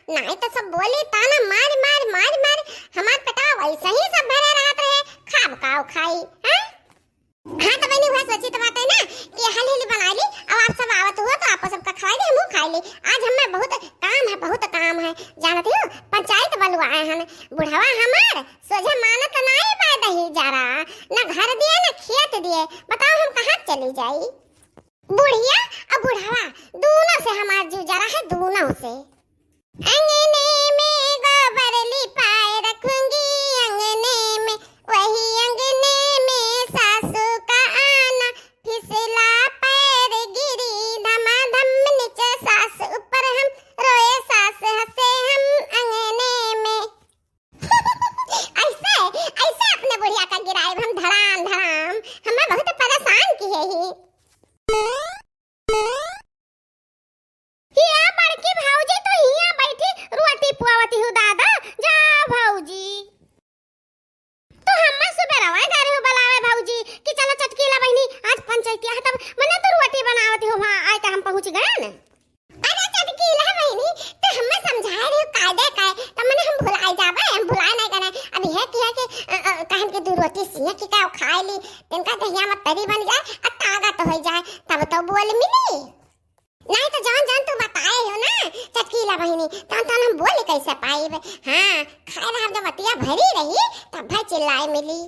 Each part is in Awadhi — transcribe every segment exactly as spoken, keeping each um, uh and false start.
नाहीं तो सब बोली ताना मार मार मार मार, हमार पेटवा वैसे ही सब भरे रहत रहे, खाब काव खाई, हैं? हाँ तो बहिनी, वह सोची तो बात है ना कि हल हिल बना ली, अब आप सब आवत हो तो आपो सबका खवाई दे, हमहू खाई ली। आज हमें बहुत काम है, बहुत काम है, जानत हो, पंचायत बलवाए हन। बुढ़वा हमार सोझे मानत नाई बा दही जरा, न घर दिए न खेत दिए, बताओ हम कहाँ चली जाई? बुढ़िया और बुढ़वा दोनों से हमार जीव जरा है, दोनों से। अंगने में गोबर लिपाए रखूंगी, अंगने में, वही अंगने में सासू का आना, फिसला पैर गिरी धमाधम नीचे, सास ऊपर हम रोए, सास हंसे हम अंगने में। ऐसे, ऐसे अपने बुढ़िया का गिराए हम धड़ाम धड़ाम, हमें बहुत परेशान किहे ही। हिया बड़की भौजी तो हिया बैठी रोटी पुआवती हूँ दादा, जा भौजी। तो हम्मा सुबेरवा गए रहे बलावे भौजी कि चलो चटकीला बहिनी आज पंचायतिया है, तब मने तो रोटी बनावती हूँ, वहाँ आए तो हम पहुँच गए न। अरे चटकीला बहिनी, तो हम्मा समझाए रहे कायदे का, तब मने हम भुलाए जाबे, हम भुलाए नहीं करना। अब यह किया कि अ, अ, कहन के दू रोटी सिया की का खाए ली, तिनका दहिया में तरी बन जाए, आ ताकत हो जाए, तब तो बोल मिली। नहीं तो जौन जौन तू बताए हो ना चटकीला बहिनी, तौन तौन हम बोल कैसे पाइब? हाँ, खाए रहब जब बतिया भरी रही, तब भाई चिल्लाए मिली।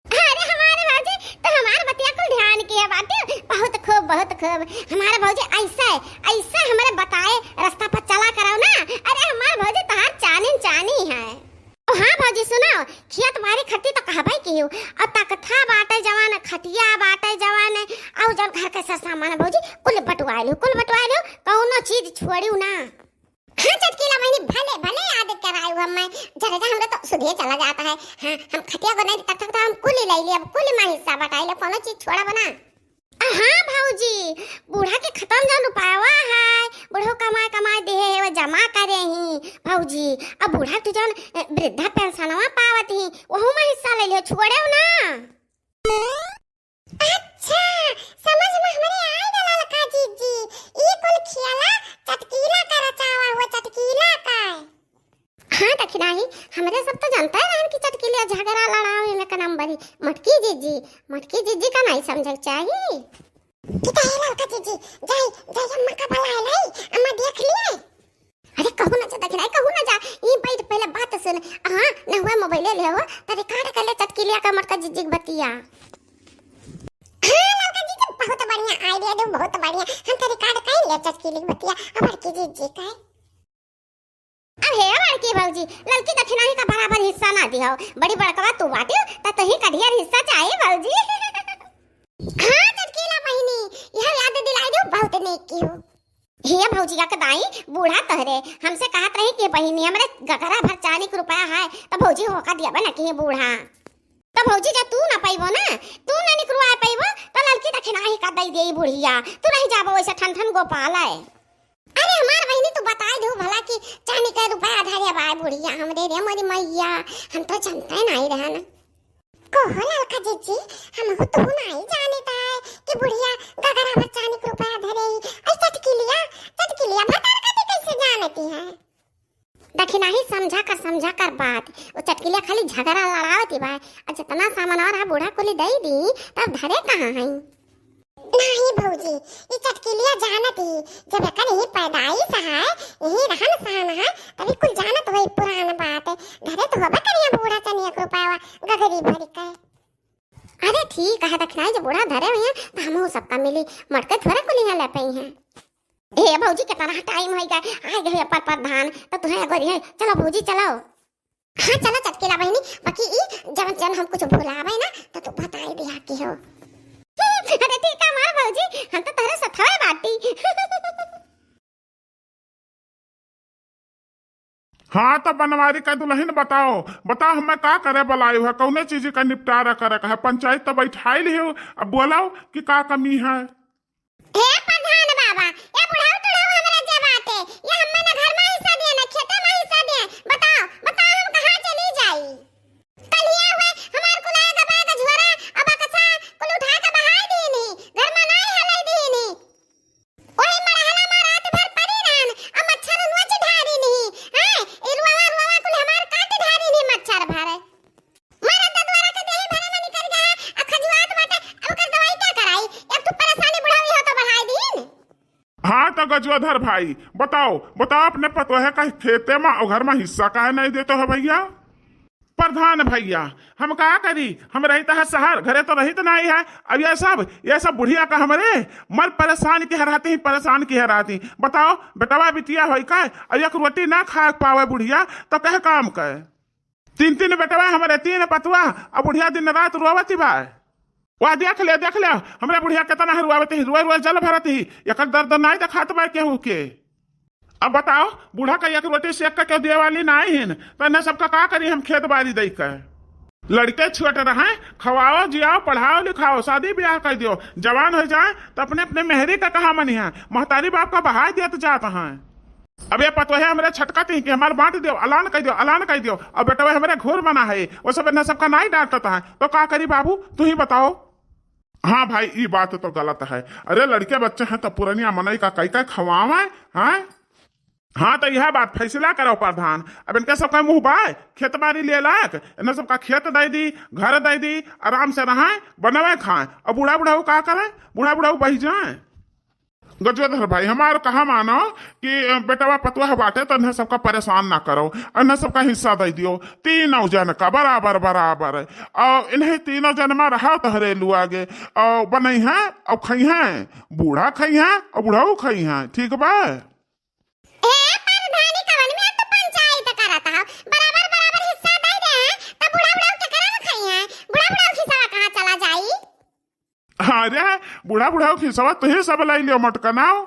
अरे हमारे भौजी, तो हमार बतिया कुल ध्यान किया बाटे। बहुत खूब, बहुत खूब। हमारे भौजी ऐसे, ऐसे हमारे बताए रास्ता पर चला करो ना। अरे हमार भौजी तोहार चानी चानी है। ओ हाँ भौजी सुनो, खेत बारी खती तो कहबे किहू, और तकथा बाटे जवान, खटिया बाटे जवान, और जब घर के सब सामान भौजी कुल बटुआ लियो, कुल बटुआ लियो, कौनो चीज छोड़ियो ना। हाँ चटकीला बहिनी, भले भले याद करायु हम, मैं जरा जा हमरे तो सुधिए चला जाता है। हाँ, हम खटिया को नहीं तकथा तो हम कुल ही ले लिया, कुल ही मैं हिस्सा बटाई ले, कौनो चीज छोड़ा बना। हाँ भौजी, बूढ़ा के खतम जौन रुपयावा है, बूढ़ो कमाए कमाए देहे है, वो जमा करे ही भौजी। अब बूढ़ा तू जौन, अ, वृद्धा पेंशनवा पावत ही, वहू में हिस्सा ले लियो, छोड़े ना। अच्छा, समझ में हमरे आए गला लका जीजी, ई कुल खियाला चटकीला का रचावा हुआ, चटकीला का। हाँ, दखिनाही, हमरे सब तो जानता है रहन कि चटकीलिया झगड़ा लड़ावे में का नंबर ही। मोटकी जीजी, मोटकी जीजी का नहीं समझे के चाही। कि कहे ललका जीजी, जाई, जाई अम्मा का बुलाए लाई, अम्मा देख लिए। अरे कहू ना जा दखिनाही, कहू ना जा, ई बैठ पहले बात सुन। हाँ, न हुआ मोबाइल ले हो, तो रिकॉर्ड कर ले चटकीलिया का मोटका जीजी के बतिया। हाँ, ललका जीजी, बहुत बढ़िया आइडिया दो, बहुत बढ़िया। हम तो रिकॉर्ड कर ले चटकीली के बतिया, अब बड़की जीजी का। अब हे बड़की भौजी, ललकी दखिनाही का बराबर हिस्सा ना दिहो। बड़ी बड़कवा तू बाटियो, त तोही का ढेर हिस्सा चाही भौजी। हाँ चटकीला बहिनी, यह याद दिलाई दो, बहुत नेक कियो। हे भौजी का दाई, बूढ़ा तोहरे हमसे कहत रही कि बहिनी हमरे गगरा भर चानी के रुपया है, त भौजी होका दिया बना कि बूढ़ा। त भौजी जब तू ना पइबो ना, तू ना निकरुआ पइबो, त ललकी दखिनाही का दई देई बुढ़िया, तू नहीं जाबो वैसे ठन ठन गोपाल है। अरे हमार बहिनी, तू बताई दो भला कि चानी का रुपया धरे बाय बुढ़िया हमरे रे मोरी मैया, हम तो जानते नहीं रहन। कहो ललका जीजी, हम तो नहीं जाने था कि बुढ़िया गगरा बच्चा ने के रुपया धरे ही। ऐ चटकीलिया, चटकीलिया भतार का कैसे जानती है? देखी नहीं, समझा कर, समझा कर बात। वो चटकीलिया खाली झगड़ा लड़ावती बा, और जितना सामान और है बूढ़ा कुली दई दी, तब धरे कहाँ हैं? नहीं भौजी, ई चटकीलिया जानत ही, जब एकर यही पैदाइश है, यही रहन सहन है, तभी कुल जानत होई पुरान बात। धरे तो होबे करिया बूढ़ा चनिया के रुपयावा गगरी भरी के। अरे ठीक है दखिनाही, जब बूढ़ा धरे हुए हैं, तो हमहू सबका मिली, मटके थोड़े कुली यहाँ ले पई हैं। हे भौजी, कितना टाइम हो गया, आ गए पर प्रधान, तो तुम्हें गोरी है, चलो भौजी चलो। हाँ, चलो चटकीला बहिनी, बाकी ई जवन जवन हम कुछ भुलावे ना, तो तू बताई दिया कि हो। अरे ठीक है हमार भौजी, हम तो तोहरे सथवे बाटी। हाँ, तो बनवारी का दुल्हन बताओ, बताओ हमें का करे बुलायो है, कौने चीज का निपटारा करे का है? पंचायत तो बैठाई लियो, अब बोलाओ कि का कमी है। हे प्रधान बाबा, ए बुढ़ऊ टुढ़ऊ हमरा जे बाटे, ये हम्मे ना घर में हिस्सा दिए, ना खेते में हिस्सा दिए। बताओ, बताओ हम कहाँ चली जाई? कलिया हुए हमार कुलाए गबाए का झोरा, अब अकसा कुल उठा के बहाई दीनी, घर में नाई हलाई दीनी। ओही मड़हला में रात भर पड़ी रहन, अब मच्छर नोच ढारी नी। गजोधर भाई, बताओ, बताओ, अपने पतोहे का खेते मा और घर मा हिस्सा काहे नहीं देते हो भैया? प्रधान भैया, हम का करी, हम रहित है शहर, घरे तो रहित नहीं है। अब ये सब, ये सब बुढ़िया का हमरे मन परेशान किहे रहती, परेशान किहे रहती। बताओ, बेटवा बिटिया होई का, अब एक रोटी ना खा पावे बुढ़िया, तो कहे काम करे? तीन तीन बेटवा हमरे, तीन पतवा, अब बुढ़िया दिन रात रोवती बा। वाह, देख ले, देख ले, हमरे बुढ़िया केतना हरुआवत ही, रोज रोज जल भरत ही, एकर दर्द नाई देखात बा केहू के। अब बताओ, बूढ़ा का एक रोटी सेक के केहू देवे वाली नाई हिन, तो इन्हें सबका का करी हम खेत बारी दई के? लड़के छोट रहे, खवाओ, जियाओ, पढ़ाओ, लिखाओ, शादी ब्याह कर दियो, जवान हो जाए तो अपने अपने मेहरी का कहा मनिहा, महतारी बाप का बहाय देत जात हैं। अब ये पतोहे हमरे छटकत ही कि हमार बांट दियो, अलान कह दियो, अलान कह दियो। अब बेटवा हमरे घोर बना है, वो सब इन्हें सबका नाई डांटत है, तो का करी बाबू, तू ही बताओ। हाँ भाई, ई बात तो गलत है। अरे लड़के बच्चे हैं तो पुरनिया मनई का कई कई खवावे, हैं? हाँ तो यह बात फैसला करो प्रधान। अब इनके सबका मुँह बाय, खेत बारी ले लायक, इन्हें सबका खेत दे दी, घर दे दी, आराम से रहे, बनवे खाए। अब बूढ़ा बुढ़ाऊ का करे? बूढ़ा बुढ़ाऊ बही जाए। गजोधर भाई, हमार कहा मानो कि, अ, बेटवा पतोह बाटे, तो इन्हें सबका परेशान ना करो, इन्हें सबका हिस्सा दे दियो, तीनों जन का बराबर बराबर। और इन्हें तीनों जन मा रहा तहरे लुआ गे, और बनई हैं, और खई हैं, बूढ़ा खई हैं, और बुढ़ऊ खई हैं, ठीक बा? ए, प्रधानी कवन में तो पंचायत करत हो, बराबर बराबर हिस्सा दे दे हैं, तो बूढ़ा बुढ़ऊ के करे में खई हैं, बूढ़ा बुढ़ऊ हिस्सा कहाँ चला जाई? अरे, बूढ़ा बुढ़ऊ खिसवा तुही सब लाई लियो मटकनाओ।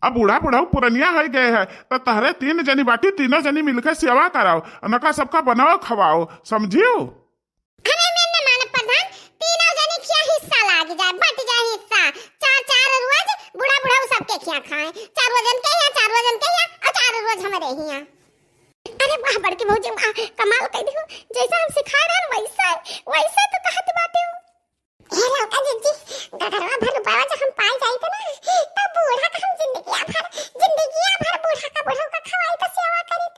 अब बूढ़ा बुढ़ऊ पुरनिया हो गए है, तो तहरे तीन जनी बाटी, तीनों जनी मिलके सेवा कराओ, उनका सबका बनाओ खवाओ, समझियो? हमें में न मानब प्रधान, तीनों जनी खिया हिस्सा लाग जाए, बट जाए हिस्सा, चार चार रोज बूढ़ा बुढ़ऊ सबके खिया खाए, चार रोज उनके हिया, चार रोज उनके हिया, और चार रोज हमरे हिया। अरे वाह बड़की भौजी, वाह, कमाल कर दियो, जैसा हम सिखाए रहन वैसा, वैसा तो कहत बाटे। हे लौका जिज्जी, गगरवा भर रुपया जो हम पाई जाइत ना, तो बूढ़ा का हम जिंदगिया भर, जिंदगिया भर बूढ़ा का बुढ़ऊ का खवाई तो सेवा करीत।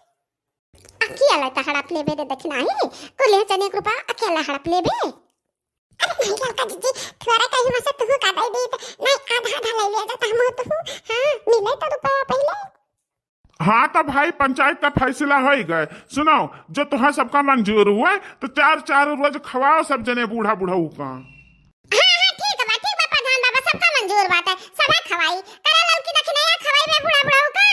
अकेला तो हड़प लेबे रे दखिनाही, कुल चने के रुपया अकेला हड़प लेबे। अरे नहीं लौका जिज्जी, थोड़ा कहीं में से तुहू का दे दीत, नहीं आधा आधा ले लिया जाता हम तुहू, हाँ, मिले तो रुपया पहले। हाँ, तो भाई, पंचायत का फैसला हो ही गए। सुनो, जो तुहां सबका मंजूर हुआ, तो चार चार रोज खवाओ सब जने बूढ़ा बुढ़ऊ का। हाँ, हाँ, ठीक बा, ठीक बा, प्रधान बाबा, सबका मंजूर बाटे, सभे खवाई। करे ललकी दखिनैया खवाई बे बूढ़ा बुढ़ऊ का।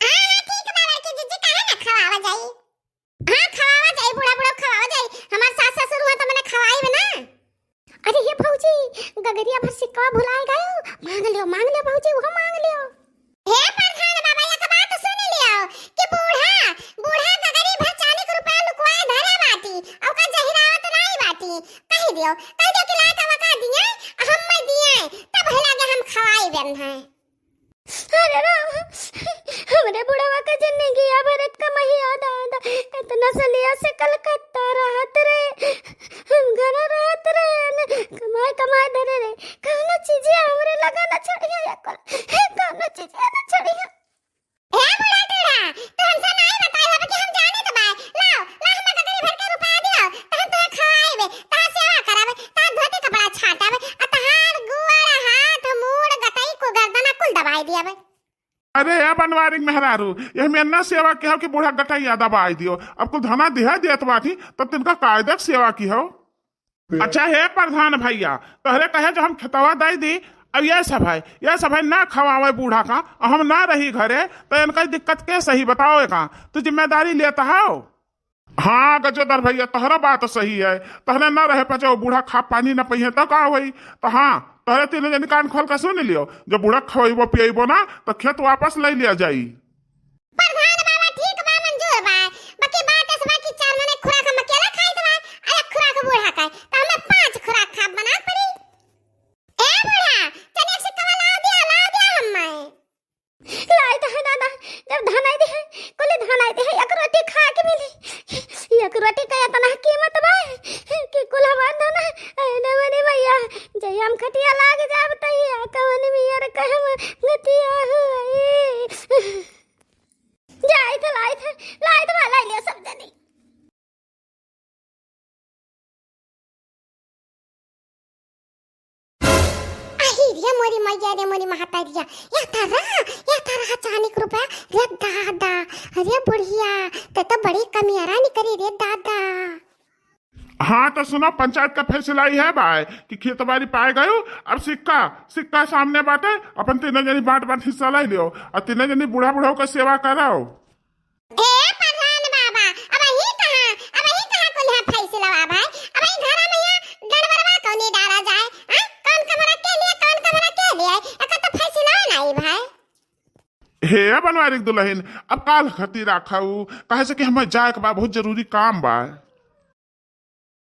हाँ, हाँ, ठीक बा, बड़की जिज्जी, काहे ना खवावा जाई? हाँ, खवावा जाई, बूढ़ा बुढ़ऊ खवावा जाई। हमार सास ससुर हुआ तो मने खवाई बे ना। अरे ये भौजी, गगरिया भर सिक्का भुलाए गयो, मांग लियो, मांग लियो भौजी, वो मांग लियो। हे प्रधान बाबा, एक बात सुन लियो कि बूढ़ा, बूढ़ा गगरी भर चानी के रुपया लुकवाए धरे बाटी, ओका जहिरावत नाई बाटी। कह दियो, कह दियो कि लाए का वका दिए, हम मैं दिए, तब हिला के हम खवाई बेन है। अरे राम, हमरे बुढ़वा का जिंदगिया भर एक कमहिया दादा, इतना सलिया से कलकत्ता रहत रे, हम घर रहत रे, न कमाए कमाए धरे रे, कौनो चीजिया हमरे लगा न छोड़िया, या कौन-, कौनो चीजिया न छोड़िया। ए बूढ़ा टूढ़ा, तू हमसे नाई बताई हो कि हम जाने तो बाय, लाओ, ला हमरा गगरी भर के रुपया दियो, तो हम तोहे खवाएबे, तोहार सेवा कराबे, तोहार धोती कपड़ा छाटाबे, आ तोहार गुआड़ा हाथ, मूड़, गटई, कुगर्दना कुल दबाई दियाबे। अरे ए बनवारी के मेहरारू, ये मेन्ना सेवा के हो कि बूढ़ा गटैया दबाई दियो। अब कुल धना दिहा देत बाटी, तब तिनका कायदे के सेवा की हो। अच्छा हे प्रधान भैया, तोहरे कहे जो हम खेतवा दे दी, अब ये सब है, ये सब है ना खवावे बूढ़ा का, हम ना रही घरे, तो इनका दिक्कत के सही बताओ का? तू जिम्मेदारी लेता हो? हाँ गजोधर भैया, तोहरा बात सही है। तहने न रहे पचे, वो बूढ़ा खा पानी न पइहे तो का होई? तो हाँ, तोहरे तीन जन कान खोल के सुन लियो, जब बूढ़ा खवइबो पियइबो ना, तो खेत वापस ले लिया जाई। प्रधान बाबा, ठीक बा, मंजूर बा, बाकी बात ऐस बा कि चार मने खुराक हम अकेला खाइत बा, आ एक खुराक बूढ़ा खाए, तो हमें पांच खुराक खा बना पड़ी। ए बूढ़ा, चने से कवा लाव दिया, लाव दिया हमें। लाई तो है दादा, जब धन आई दे है, कुल धन आई दे है, एक रोटी खा के मिली। एक रोटी का इतना कीमत बा कि कुल हमार धन है, ए नवनी भैया, जय हम खटिया लाग जाब त ये कवन मियर कहम गतिया हुई। जाई थे, लाई थे, लाई थे, लाई लियो सब जनी। अही रे रे मोरी मैया, रे मोरी महतरिया, या तारा, या तारा चानी के रुपया, रे दादा, अरे बुढ़िया, ते तो बड़ी कमियारा निकरी रे दादा। हाँ, तो सुनो, पंचायत का फैसला ई है बाय कि खेत बारी पाए गयो, अब सिक्का, सिक्का सामने बाटे, अपन तीनों जनी बांट बांट हिस्सा ले लियो, और तीनों जनी बूढ़ा बूढ़ा का सेवा करो। ए प्रधान बाबा, अब ही कहाँ, अब ही कहाँ कुल है फैसला बाय? अब ही घर में यहाँ गड़बड़वा कौनी डाला जाए? हाँ? कौन कमरा के लिए, कौन कमरा के लिए? एकर तो फैसला नहीं भाई। हे बनवारी के दुल्हन, अब काल खती राखा हूँ, काहे से कि हमें जाए के बा, बहुत जरूरी काम बा।